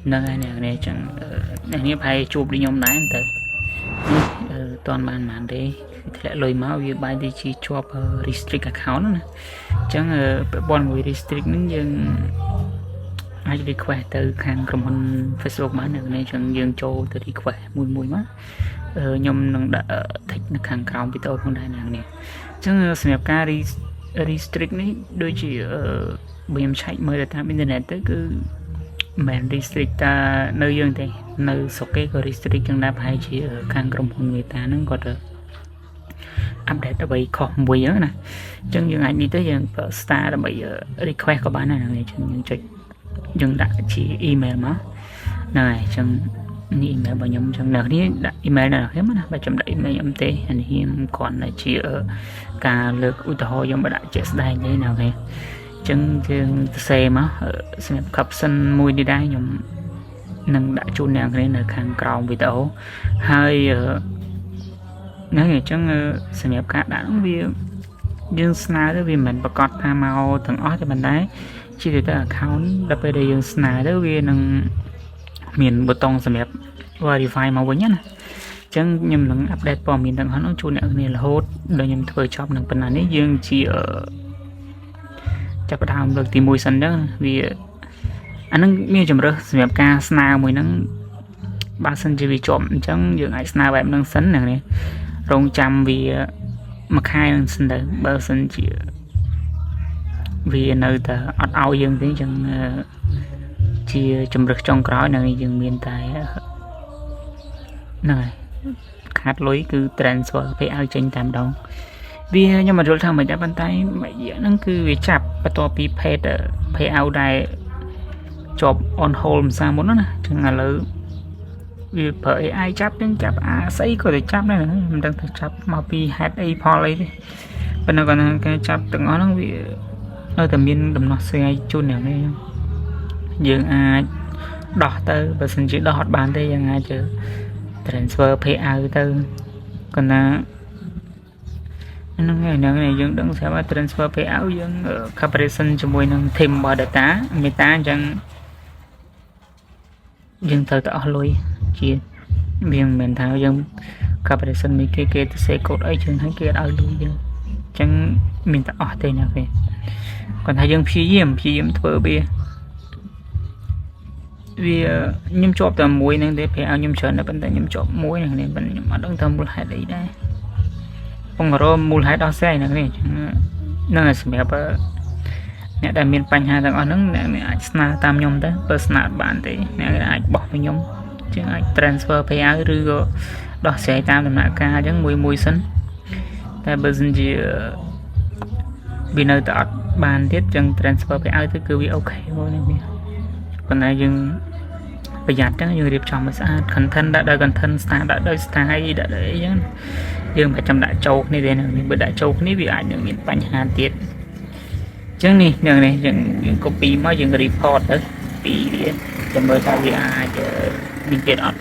ហ្នឹងហើយអ្នកនេះអញ្ចឹងអ្នកនេះប្រហែលជួបដូចខ្ញុំដែរទៅនេះអឺតាន់បានប៉ុន្មានទេគឺធ្លាក់លុយមកវាបែរទៅជាជាប់ restrict account ណាអញ្ចឹងពាក់ព័ន្ធមួយ restrict ហ្នឹងយើងអាច request ទៅខាងក្រុមហ៊ុន Facebook បានអ្នកនេះអញ្ចឹងយើងចូលទៅ request មួយមួយមកខ្ញុំនឹងដាក់ text នៅខាងក្រោមវីដេអូផងដែរអ្នកនេះអញ្ចឹងសម្រាប់ការ restrict នេះដូចជាបើខ្ញុំឆែកមើលទៅតាមអ៊ីនធឺណិតទៅគឺមិនមែន restrict តានៅយើងទេនៅស្រុកគេក៏ restrict ចឹងដែរប្រហែលជាខាងក្រុមហ៊ុន Meta ហ្នឹងគាត់ update អ្វីខុសមួយហ្នឹងណាអញ្ចឹងយើងអាចនេះទៅយើងប្រើ star ដើម្បី request ក៏បានដែរហ្នឹងអញ្ចឹងយើងចុចយើងដាក់ជា email មកហ្នឹងហើយអញ្ចឹងនេះ email របស់ខ្ញុំអញ្ចឹងអ្នកនេះដាក់ email អ្នកខ្ញុំណាបើចាំដាក់ email ខ្ញុំទេអានេះខ្ញុំគ្រាន់តែជាការលើកឧទាហរណ៍ខ្ញុំបើដាក់ជាក់ស្ដែងទេណា OK អញ្ចឹងយើងសរសេរមកសម្រាប់ caption មួយនេះដែរខ្ញុំនឹងដាក់ជូនអ្នកគ្នានៅខាងក្រោមវីដេអូហើយហ្នឹងអញ្ចឹងសម្រាប់ការដាក់ហ្នឹងវាយើងស្នើទៅវាមិនមែនប្រកាសថាមកទាំងអស់ទេប៉ុន្តែជាទៅ account ដល់ពេលដែលយើងស្នើទៅវានឹងមានប៊ូតុងសម្រាប់ verify មកវិញណាអញ្ចឹងខ្ញុំនឹង update ព័ត៌មានទាំងអស់នោះជូនអ្នកគ្នារហូតដល់ខ្ញុំធ្វើចប់នឹងប៉ុណ្ណានេះយើងជាចាប់ផ្ដើមលើកទី1សិនហ្នឹងវាអាហ្នឹងមានជំរើសសម្រាប់ការស្នើមួយហ្នឹងបើសិនជាវាជាប់អញ្ចឹងយើងអាចស្នើបែបហ្នឹងសិនហ្នឹងនេះរងចាំវាមួយខែហ្នឹងសិនទៅបើសិនជាវានៅតែអត់ឲ្យយើងទេអញ្ចឹងជាជំរើសចុងក្រោយនឹងយើងមានតែហ្នឹងហើយខាតលុយគឺ transfer ពេលឲ្យចេញតែម្ដងវាខ្ញុំមិនយល់ថាមិនដែរប៉ុន្តែមួយរយៈហ្នឹងគឺវាចាប់បន្ទាប់ពី page pay out ដែលជាប់ on hold មួយសារមុនណាអញ្ចឹងឥឡូវវាប្រើ AI ចាប់ចឹងចាប់អាស្អីក៏ទៅចាប់ដែរមិនដឹងថាចាប់មកពីហេតុអីផលអីទេប៉ុន្តែគាត់ថាការចាប់ទាំងអស់ហ្នឹងវានៅតែមានដំណោះស្រាយជូនអ្នកនេះយើងអាចដោះទៅបើសិនជាដោះអត់បានទេយើងអាច transfer pay out ទៅគាត់ណាហ្នឹងហើយហ្នឹងហើយយើងដឹងស្រាប់ថា transfer pay out យើង comparison ជាមួយនឹង team របស់ data Meta អញ្ចឹងយើងត្រូវតែអស់លុយជាវាមិនមែនថាយើង comparison មួយគេគេទៅសេកូដអីចឹងហើយគេអត់ឲ្យលុយយើងអញ្ចឹងមានតែអស់ទេណាគេគាត់ថាយើងព្យាយាមព្យាយាមធ្វើវាវាខ្ញុំជាប់តែមួយហ្នឹងទេប្រហែលខ្ញុំច្រើនតែប៉ុន្តែខ្ញុំជាប់មួយហ្នឹងនេះប៉ុន្តែខ្ញុំអត់ដឹងថាមូលហេតុអីដែរពងរមូលហេតុដោះស្រាយហ្នឹងនេះហ្នឹងហើយសម្រាប់អ្នកដែលមានបញ្ហាទាំងអស់ហ្នឹងអ្នកអាចស្នើតាមខ្ញុំទៅបើស្នើអត់បានទេអ្នកអាចបោះពីខ្ញុំជាងអាច transfer pay out ឬក៏ដោះស្រាយតាមដំណាក់កាលអញ្ចឹងមួយមួយសិនតែបើសិនជាវានៅតែអត់បានទៀតចឹង transfer pay out ទៅគឺវា OK មកនេះវាប៉ុន្តែយើងប្រយ័ត្នចឹងយើងរៀបចំឲ្យស្អាត content ដាក់ដោយ content style ដាក់ដោយ style ដាក់ដោយអីចឹងយើងមិនចាំដាក់ចូលគ្នាទេណាបើដាក់ចូលគ្នាវាអាចនឹងមានបញ្ហាទៀតចឹងនេះនឹងនេះយើងយើង copy មកយើង report ទៅពីវាចាំមើលថាវាអាចមានទៀតអត់